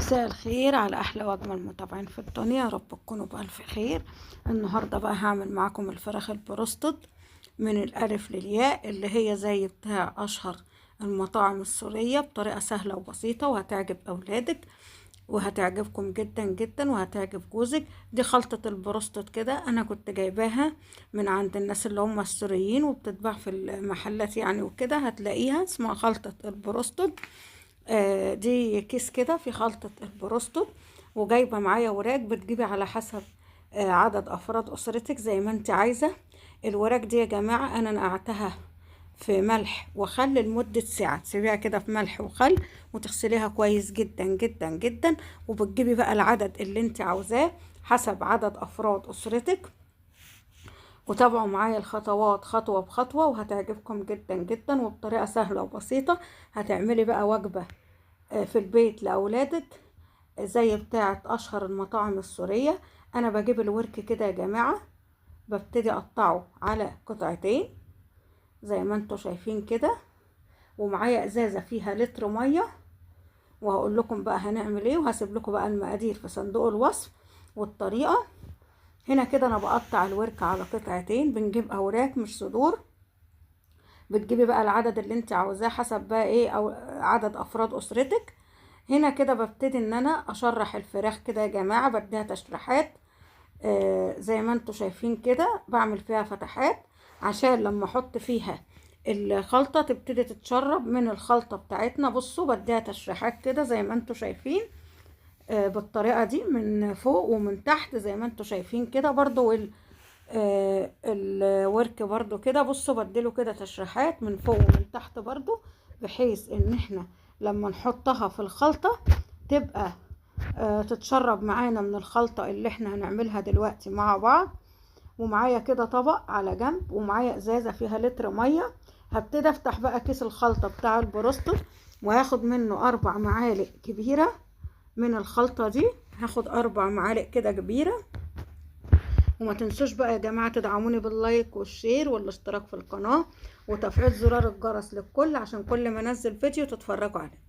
مساء الخير على احلى واجمل متابعين في الدنيا، يا رب تكونوا بالف خير. النهارده بقى هعمل معاكم الفراخ البروستد من الالف للياء، اللي هي زي بتاع اشهر المطاعم السورية، بطريقة سهلة وبسيطة وهتعجب اولادك وهتعجبكم جدا جدا وهتعجب جوزك. دي خلطة البروستد كده، انا كنت جايباها من عند الناس اللي هم السوريين وبتتباع في المحلات يعني وكده، هتلاقيها اسمها خلطة البروستد. دي كيس كده في خلطة البروستد، وجايبة معايا وراك بتجيبي على حسب عدد افراد اسرتك زي ما انت عايزة. الوراك دي يا جماعة انا نقعتها في ملح وخل لمدة ساعة، تسيبيها كده في ملح وخل وتغسليها كويس جدا جدا جدا، وبتجيبي بقى العدد اللي انت عاوزاه حسب عدد افراد اسرتك. وتابعوا معايا الخطوات خطوة بخطوة وهتعجبكم جدا جدا وبطريقة سهلة وبسيطة. هتعملي بقى وجبة في البيت لأولادك زي بتاعة أشهر المطاعم السورية. أنا بجيب الورك كده يا جماعة، ببتدي أقطعه على قطعتين زي ما انتوا شايفين كده، ومعايا ازازة فيها لتر مية، وهقول لكم بقى هنعمل ايه، وهسيب لكم بقى المقادير في صندوق الوصف والطريقة. هنا كده انا بقطع الورك على قطعتين، بنجيب اوراق مش صدور، بتجيبي بقى العدد اللي انت عاوزاه حسب بقى ايه او عدد افراد اسرتك. هنا كده ببتدي ان انا اشرح الفراخ كده يا جماعة، بديها تشريحات زي ما انتوا شايفين كده، بعمل فيها فتحات عشان لما احط فيها الخلطة تبتدي تتشرب من الخلطة بتاعتنا. بصوا بديها تشريحات كده زي ما انتوا شايفين، بالطريقة دي من فوق ومن تحت زي ما انتوا شايفين كده برضو، الورك برضو كده. بصوا بديله كده تشريحات من فوق ومن تحت برضو، بحيث ان احنا لما نحطها في الخلطة تبقى تتشرب معانا من الخلطة اللي احنا هنعملها دلوقتي مع بعض. ومعايا كده طبق على جنب، ومعايا ازازة فيها لتر مية. هبتدي افتح بقى كيس الخلطة بتاع البروستد، وهاخد منه 4 معالق كبيرة من الخلطة دي، هاخد 4 معالق كده كبيرة. وما تنسوش بقى يا جماعة تدعموني بال like وال share والاشتراك في القناة وتفعيل زرار الجرس للكل، عشان كل ما انزل فيديو تتفرجوا عليه.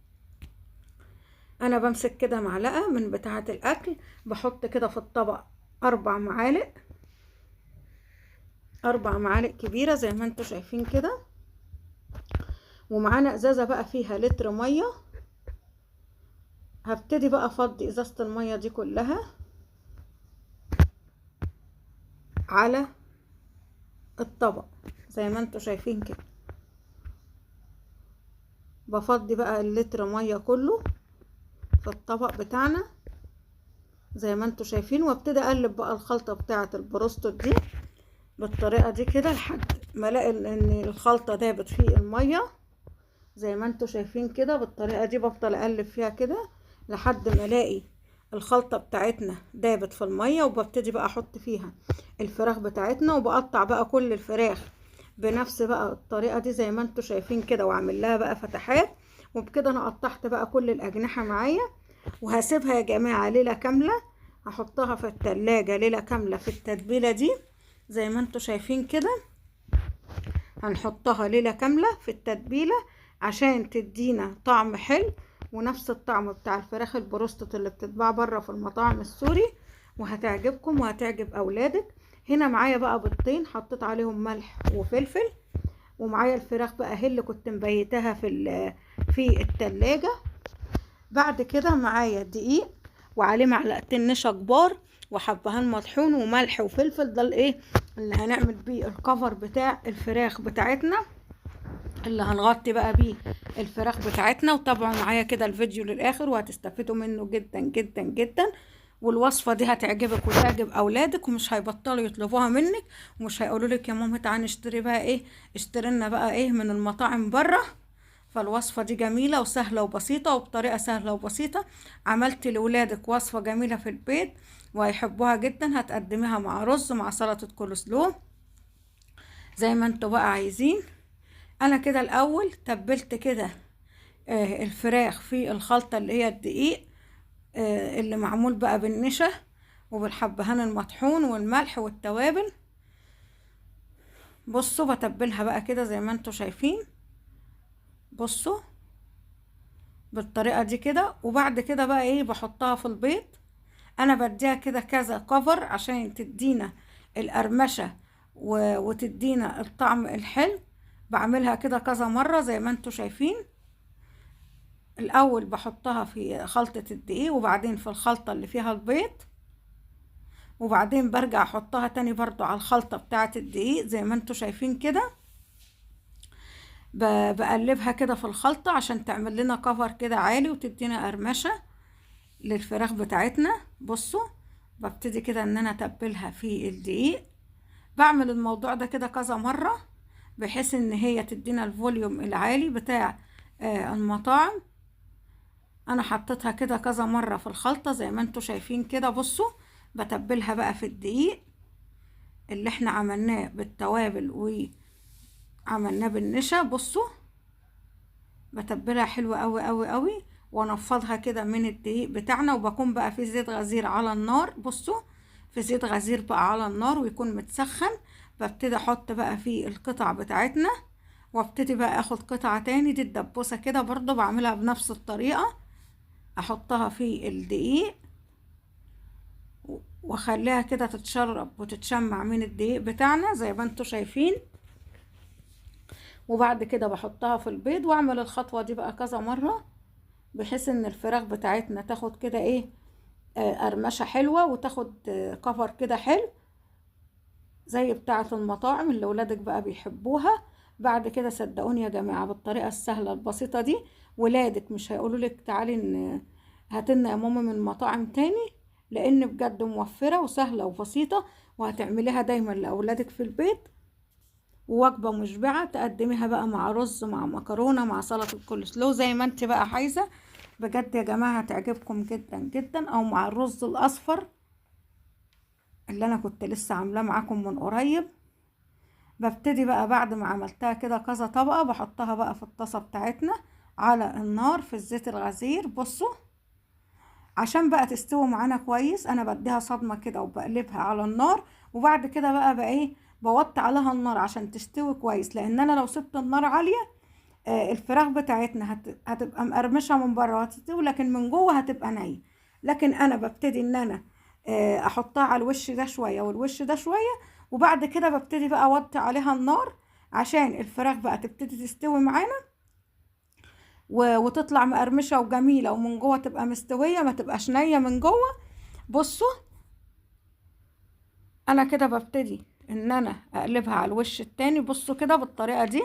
انا بمسك كده معلقة من بتاعة الاكل، بحط كده في الطبق 4 معالق، 4 معالق كبيرة زي ما انتوا شايفين كده. ومعانا ازازة بقى فيها لتر مية، هبتدي بقى افضي ازازة المية دي كلها على الطبق زي ما انتوا شايفين كده. بفضي بقى اللتر مية كله في الطبق بتاعنا زي ما انتوا شايفين، وابتدي اقلب بقى الخلطة بتاعة البروستد دي بالطريقة دي كده لحد ما الاقي ان الخلطة دابت في المية زي ما انتوا شايفين كده. بالطريقة دي بفضل اقلب فيها كده لحد ما الاقي الخلطة بتاعتنا دابت في المية، وببتدي بقى احط فيها الفراخ بتاعتنا، وبقطع بقى كل الفراخ بنفس بقى الطريقة دي زي ما انتوا شايفين كده، واعمل لها بقى فتحات. وبكده انا قطعت بقى كل الاجنحة معايا، وهسيبها يا جماعة ليلة كاملة، هحطها في التلاجة ليلة كاملة في التتبيلة دي زي ما انتوا شايفين كده. هنحطها ليلة كاملة في التتبيلة عشان تدينا طعم حلو ونفس الطعم بتاع الفراخ البروستد اللي بتتباع بره في المطاعم السوري، وهتعجبكم وهتعجب اولادك. هنا معايا بقى بيضتين حطيت عليهم ملح وفلفل، ومعايا الفراخ بقى هي اللي كنت مبيتاها في التلاجة. بعد كده معايا دقيق وعليه معلقتين نشا كبار وحبهان مطحون وملح وفلفل، ده الايه اللي هنعمل بيه الكفر بتاع الفراخ بتاعتنا اللي هنغطي بقى بيه الفراخ بتاعتنا. وتابعوا معايا كده الفيديو للاخر وهتستفيدوا منه جدا جدا جدا، والوصفة دي هتعجبك وتعجب اولادك، ومش هيبطلوا يطلبوها منك، ومش هيقولوا لك يا ماما تعالي نشتري بقى ايه، اشتري لنا بقى ايه من المطاعم بره. فالوصفة دي جميلة وسهلة وبسيطة، وبطريقة سهلة وبسيطة عملت لولادك وصفة جميلة في البيت وهيحبوها جدا. هتقدميها مع رز مع سلطة كولسلو زي ما انتوا بقى عايزين. انا كده الاول تبلت كده الفراخ في الخلطة اللي هي الدقيق اللي معمول بقى بالنشا وبالحبهان المطحون والملح والتوابل. بصوا بتبلها بقى كده زي ما انتوا شايفين. بصوا بالطريقة دي كده. وبعد كده بقى ايه بحطها في البيض. انا بديها كده كذا كفر عشان تدينا القرمشة وتدينا الطعم الحلو. بعملها كده كذا مرة زي ما انتوا شايفين. الاول بحطها في خلطة الدقيق، وبعدين في الخلطة اللي فيها البيض، وبعدين برجع احطها تاني برضو على الخلطة بتاعة الدقيق زي ما انتوا شايفين كده. بقلبها كده في الخلطة عشان تعمل لنا كفر كده عالي وتدينا قرمشة للفراخ بتاعتنا. بصوا ببتدي كده ان انا اتبلها في الدقيق. بعمل الموضوع ده كده كذا مرة بحيث ان هي تدينا الفوليوم العالي بتاع المطاعم. انا حطيتها كده كذا مرة في الخلطة زي ما انتوا شايفين كده. بصوا بتبلها بقى في الدقيق اللي احنا عملناه بالتوابل وعملناه بالنشا. بصوا بتبلها حلوة قوي قوي قوي، وانفضها كده من الدقيق بتاعنا. وبكون بقى في زيت غزير على النار. بصوا في زيت غزير بقى على النار ويكون متسخن. ببتدي احط بقى فيه القطع بتاعتنا، وابتدي بقى اخد قطعة تاني. دي الدبوسة كده برضو بعملها بنفس الطريقة، احطها في الدقيق واخليها كده تتشرب وتتشمع من الدقيق بتاعنا زي ما انتوا شايفين. وبعد كده بحطها في البيض، واعمل الخطوة دي بقى كذا مرة بحيث ان الفراخ بتاعتنا تاخد كده ايه، قرمشة حلوة، وتاخد كفر كده حلو زي بتاعة المطاعم اللي ولادك بقى بيحبوها. بعد كده صدقوني يا جماعة بالطريقة السهلة البسيطة دي ولادك مش هيقولوا لك تعالي هاتلنا يا ماما من مطاعم تاني، لان بجد موفرة وسهلة وبسيطة، وهتعمليها دايما لأولادك في البيت. ووجبة مشبعة تقدميها بقى مع رز، مع مكرونة، مع سلطة الكولسلو زي ما انت بقى عايزة. بجد يا جماعة هتعجبكم جدا جدا، او مع الرز الاصفر اللي انا كنت لسه عاملاه معاكم من قريب. ببتدي بقى بعد ما عملتها كده كذا طبقة بحطها بقى في الطاسة بتاعتنا على النار في الزيت الغزير. بصوا عشان بقى تستوي معانا كويس انا بديها صدمة كده وبقلبها على النار، وبعد كده بقى ايه بوطي عليها النار عشان تستوي كويس، لان انا لو سبت النار عالية، الفراخ بتاعتنا هتبقى مقرمشة من بره وهتستوي، لكن من جوه هتبقى نية. لكن انا ببتدي ان انا، احطها على الوش ده شوية والوش ده شوية، وبعد كده ببتدي بقى اوطي عليها النار عشان الفراخ بقى تبتدي تستوي معانا وتطلع مقرمشة وجميلة، ومن جوه تبقى مستوية ما تبقاش نية من جوه. بصوا انا كده ببتدي ان انا اقلبها على الوش التاني. بصوا كده بالطريقة دي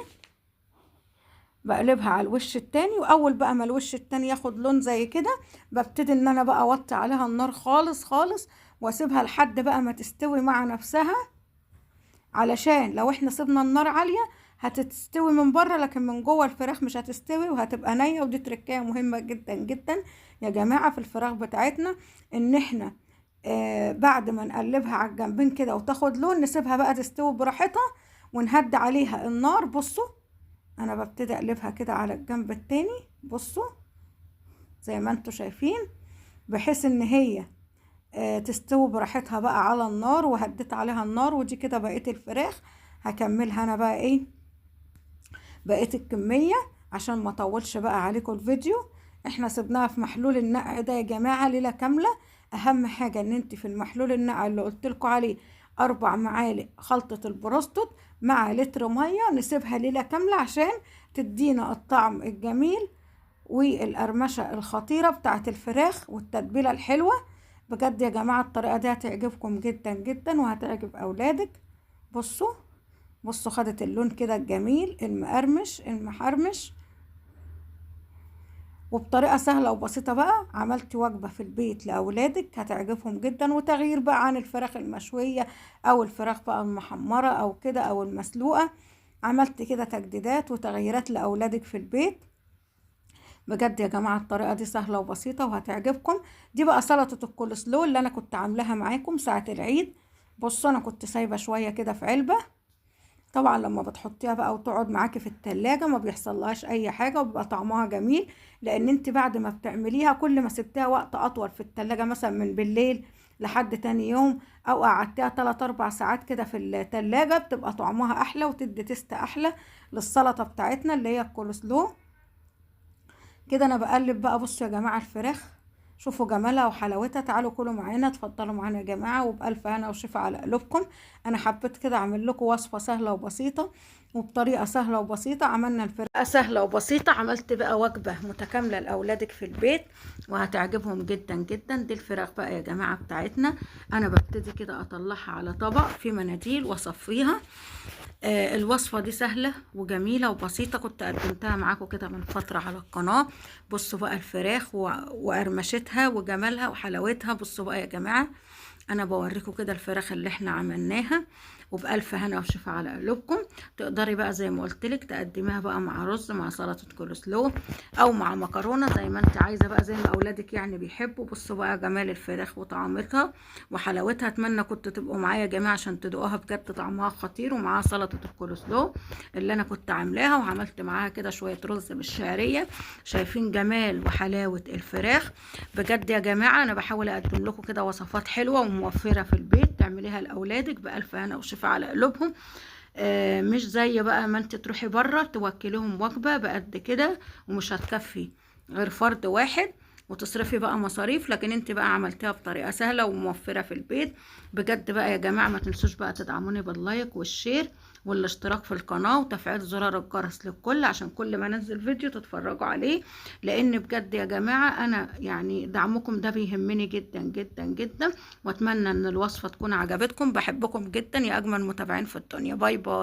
بقلبها على الوش التاني، واول بقى ما الوش التاني ياخد لون زي كده ببتدي ان انا بقى اوطي عليها النار خالص خالص، واسيبها لحد بقى ما تستوي مع نفسها، علشان لو احنا سيبنا النار عالية هتستوي من بره لكن من جوه الفراخ مش هتستوي وهتبقى نية. ودي تركاية مهمة جدا جدا يا جماعة في الفراخ بتاعتنا، ان احنا بعد ما نقلبها على الجنبين كده وتاخد لون نسيبها بقى تستوي براحتها ونهدي عليها النار. بصوا انا ببتدي اقلبها كده على الجنب التاني، بصوا زي ما انتوا شايفين، بحيث ان هي تستوي براحتها بقى على النار، وهديت عليها النار. ودي كده بقية الفراخ هكملها انا بقى ايه بقية الكمية عشان ما اطولش بقى عليكم الفيديو. احنا سيبناها في محلول النقع ده يا جماعة ليلة كاملة. اهم حاجة ان انت في المحلول النقع اللي قلت لكم عليه 4 معالق خلطة البروستد مع لتر مية، نسيبها ليلة كاملة عشان تدينا الطعم الجميل والقرمشة الخطيرة بتاعت الفراخ والتتبيلة الحلوة. بجد يا جماعة الطريقة دي هتعجبكم جدا جدا وهتعجب أولادك. بصوا خدت اللون كده الجميل المقرمش المحرمش، وبطريقة سهلة وبسيطة بقى عملت وجبة في البيت لأولادك هتعجبهم جدا، وتغيير بقى عن الفراخ المشوية أو الفراخ بقى المحمرة أو كده أو المسلوقة. عملت كده تجديدات وتغييرات لأولادك في البيت. بجد يا جماعة الطريقة دي سهلة وبسيطة وهتعجبكم. دي بقى سلطة الكولسلو اللي أنا كنت عاملاها معاكم ساعة العيد. بصوا أنا كنت سايبة شوية كده في علبة، طبعا لما بتحطيها بقى وتقعد معاكي في التلاجة ما بيحصلهاش اي حاجة وبيبقى طعمها جميل، لان انت بعد ما بتعمليها كل ما سبتيها وقت اطول في التلاجة مثلا من بالليل لحد تاني يوم او قعدتيها 3-4 ساعات كده في التلاجة بتبقى طعمها احلى وتدي taste احلى للسلطة بتاعتنا اللي هي الكولسلو. كده انا بقلب بقى. بصوا يا جماعة الفراخ، شوفوا جمالها وحلاوتها. تعالوا كلوا معانا، اتفضلوا معانا يا جماعة، وبألف هنا وشفا على قلوبكم. انا حبيت كده اعمل لكم وصفه سهلة وبسيطة وبطريقة سهلة وبسيطة. عملنا الفراخ سهلة وبسيطة، عملت بقى وجبة متكاملة لاولادك في البيت وهتعجبهم جدا جدا. دي الفراخ بقى يا جماعة بتاعتنا. انا ببتدي كده اطلعها على طبق في مناديل واصفيها. الوصفة دي سهلة وجميلة وبسيطة، كنت قدمتها معاكم كده من فترة على القناة. بصوا بقى الفراخ وقرمشتها وجمالها وحلاوتها. بصوا بقى يا جماعة، انا بوريكم كده الفراخ اللي احنا عملناها، وبألف هنا وشفا على قلوبكم. تقدري بقى زي ما قلت لك تقدميها بقى مع رز، مع سلطة كولسلو، او مع مكرونة زي ما انت عايزة بقى، زي ما اولادك يعني بيحبوا. بصوا بقى جمال الفراخ وطعمتها وحلاوتها. اتمنى كنتوا تبقوا معايا يا جماعة عشان تدوقوها، بجد طعمها خطير. ومعاها سلطة الكولسلو اللي انا كنت عاملاها، وعملت معاها كده شوية رز بالشعرية. شايفين جمال وحلاوة الفراخ؟ بجد يا جماعة انا بحاول اقدم لكم كده وصفات حلوة وموفرة في البيت تعمليها لأولادك بألف هنا وشفا على قلوبهم. مش زي بقى ما انت تروحي بره توكليهم وجبة بقد كده ومش هتكفي غير فرد واحد وتصرفي بقى مصاريف، لكن انت بقى عملتيها بطريقة سهلة وموفرة في البيت. بجد بقى يا جماعة ما تنسوش بقى تدعموني بال like وال share والاشتراك في القناة وتفعيل زرار الجرس للكل، عشان كل ما انزل فيديو تتفرجوا عليه. لان بجد يا جماعة انا يعني دعمكم ده بيهمني جدا جدا جدا، واتمنى ان الوصفة تكون عجبتكم. بحبكم جدا يا اجمل متابعين في الدنيا. bye bye.